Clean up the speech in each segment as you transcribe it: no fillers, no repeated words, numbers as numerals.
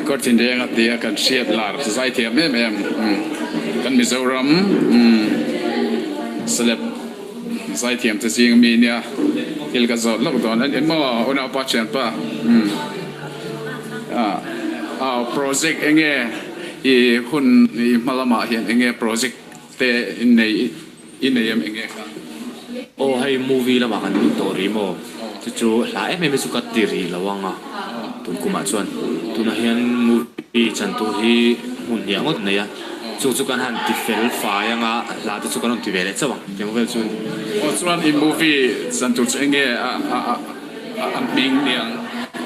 Kawrthinrenga tia kan hriat lar zaithiam em em kan Mizoram celeb zaithiam te zing ami nia thil ka zawt lawk dawn a ni maw unaupa thianpa aw project enge i hun i hma lamah hian enge project te in nei i nei em enge kha. Aw hei movie lamah kan lut tawh rih maw? Chu chu hla em em hi chu ka ti rih lo ang a, tun kumah chuan tunah hian movie chan tur hi hmun hniah ngawt nei a, chung chu kan han ti fel fai ang a, hla te chu kan rawn ti ve leh chauh ang tiang vel chu. Aw chuan i movie chan tur chu enge a a hming niang?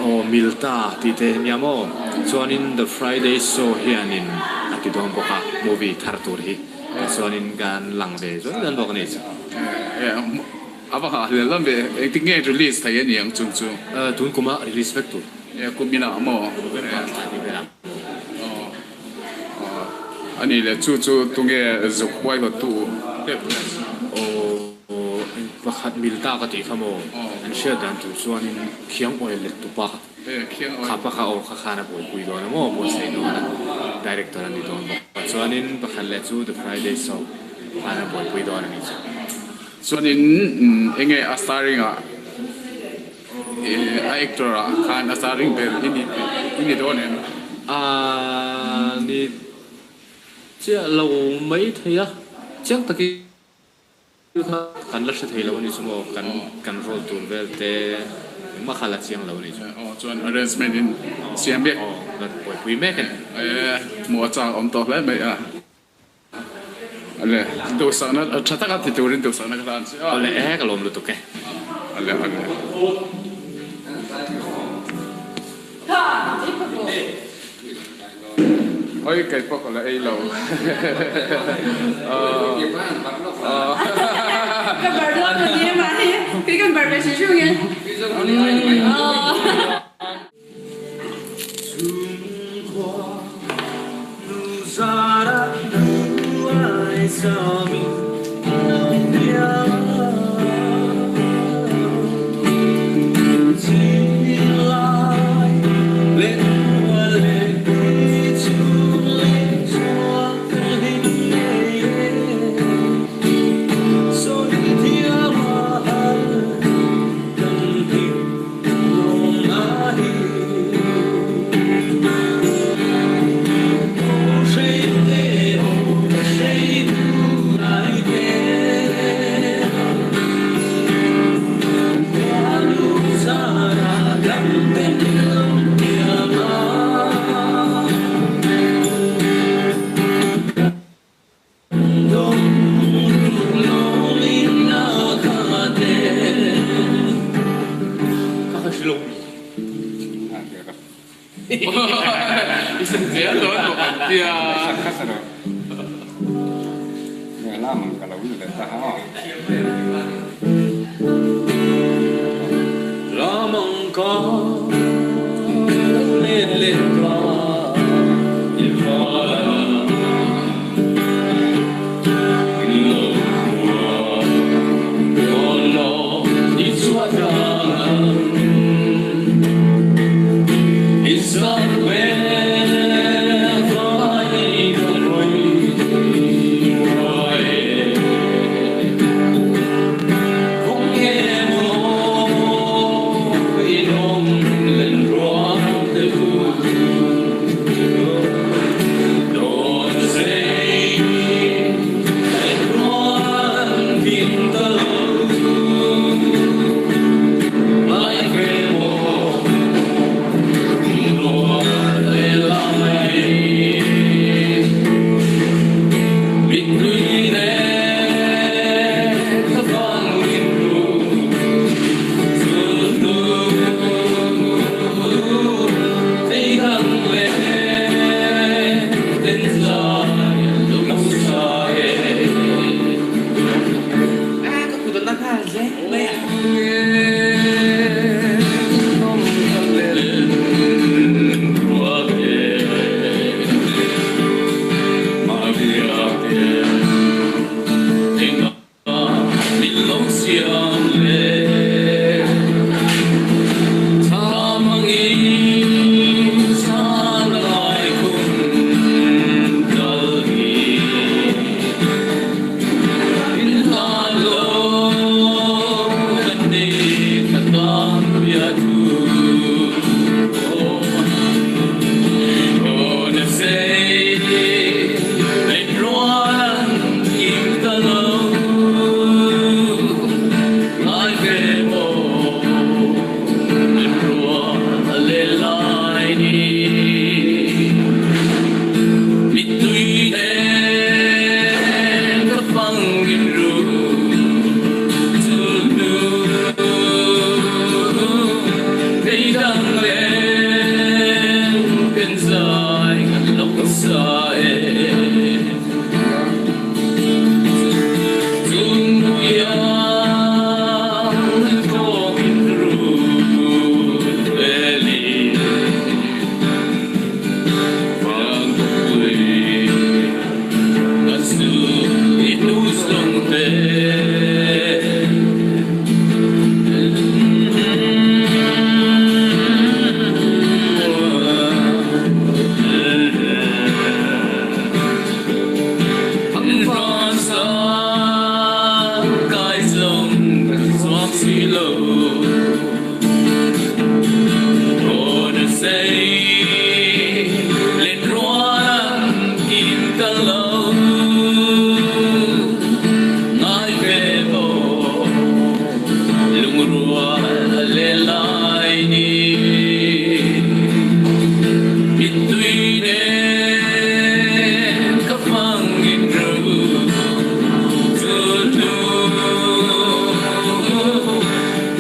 Aw Milta tih te nia maw? Chuanin The Friday Show hianin a ti dawn bawk a movie thar tur hi. Chuanin kan lang ve zuai dawn bawk a ni chu. A va nghah hlel lam ve. Engtik nge release thei a ni ang chung chu? Tun kuma release vek tur. Kum inah maw? November thla tih velah maw? A nih leh chu chu tunge zuk huaihawttu tep le? Aw, pakhat mil ta ka tih kha maw? An hriat dan tur chuanin khiang oil let tupa. Kha pa kha aw kha khan a buaipui dawn a maw buatsaih dawn a, director a ni dawn bawk a. Chuanin pakhat leh chu The Friday Show khan a buaipui dawn a ni chu. Chuanin enge a starring ah a actor ah khan a starring ber i ni i ni dawn em? A ni chiah lo maithei a, chiang takin. Thil kha kan la hre thei lo a ni chu maw? Kan kan roll tur vel te engmah kha la chiang lo a ni chu. Aw chuan arrangement in siam mek. Aw la buaipui mek a ni. E hmuh a chak awm tawh hle mai a. Ale duhsakna tha taka ti turin duhsakna ka hlan che a. Awle e ka lawm lutuk e. Ale ale. Oi kei pawh ka la ei lo.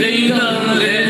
Leidang le.